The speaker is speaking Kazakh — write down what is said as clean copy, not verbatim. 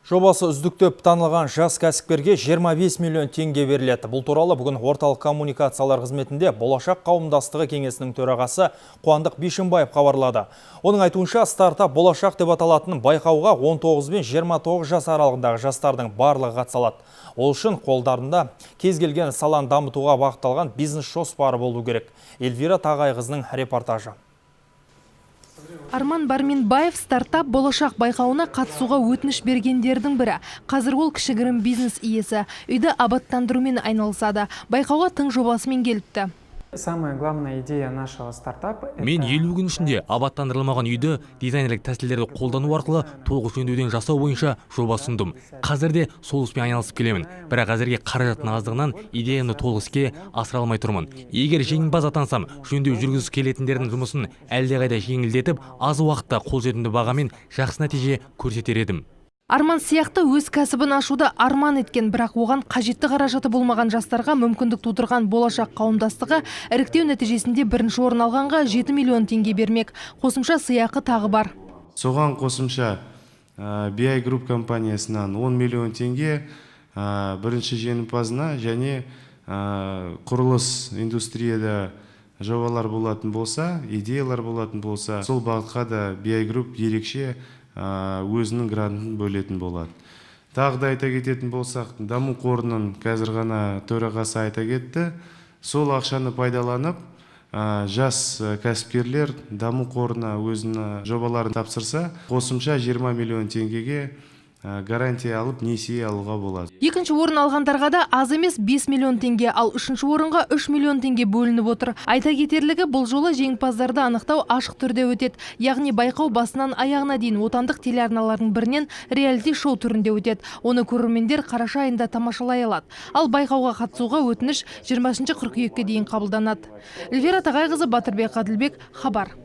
Жобасы үздік деп танылған жас кәсіпкерге 25 миллион теңге беріледі. Бұл туралы бүгін Орталық коммуникациялар қызметінде Болашақ қауымдастығы кеңесінің төрағасы Қуандық Бишімбаев хабарлады. Оның айтуынша, «Стартап Болашақ» деп аталатын байқауға 19 бен 29 жас аралығындағы жастардың барлығы қатыса алады. Ол үшін қолдарында кез келген саланы дамытуға бағытталған бизнес жоспары болу керек. Эльвира Тағайқызының репортажы. Арман Барменбаев — «Стартап Болашақ» байқауына қатысуға өтініш бергендердің бірі. Қазір ол кішігірім бизнес иесі. Үйді абаттандырумен айналысады. Байқауға тың жобасымен келіпті. Самая главная идея нашего стартапа — Мен 50 күн ішінде абаттандырылмаған үйді дизайнерлік тәсілдерді қолдану арқылы толық жөндеуден жасау бойынша жоба ұсындым. Қазір де сол іспен айналысып келемін, бірақ әзірге қаражаттың аздығынан идеямды толық іске асыра алмай тұрмын. Егер жеңімпаз атансам, жөндеу жүргізгісі келетіндердің жұмысын әлдеқайда жеңілдетіп, аз уақытта, қолжетімді бағамен жақсы нәтиже көрсетер едім. Арман сияқты өз кәсібін ашуды арман еткен, бірақ оған қажетті қаражаты болмаған жастарға мүмкіндік тудырған Болашақ қауымдастығы іріктеу нәтижесінде бірінші орын алғанға 7 миллион теңге бермек. Қосымша сыйақы тағы бар. Соған қосымша BI Group компаниясынан 10 миллион теңге бірінші жеңімпазына және құрылыс индустрияда жобалар болатын болса, идеялар болатын болса, сол бағытқа да BI Group ерекше өзінің грантын бөлетін болады. Тағы да айта кететін болсақ, даму қорының, қазір ғана төрағасы айта кетті, сол ақшаны пайдаланып, жас кәсіпкерлер даму қорына өзінің жобаларын тапсырса, қосымша 20 миллион теңгеге гарантия алып, несие алуға болады. Екінші орын алғандарға да аз емес, 5 миллион теңге, ал үшінші орынға 3 миллион теңге бөлініп отыр. Айта кетерлігі, бұл жолы жеңімпаздарды анықтау ашық түрде өтеді. Яғни байқау басынан аяғына дейін отандық телеарналардың бірінен реалити шоу түрінде өтеді. Оны көрермендер қараша айында тамашалай алады. Ал байқауға қатысуға өтініш 20 қыркүйекке дейін қабылданады. Эльвира Тағайқызы, Батырбек Қаділбек, Хабар.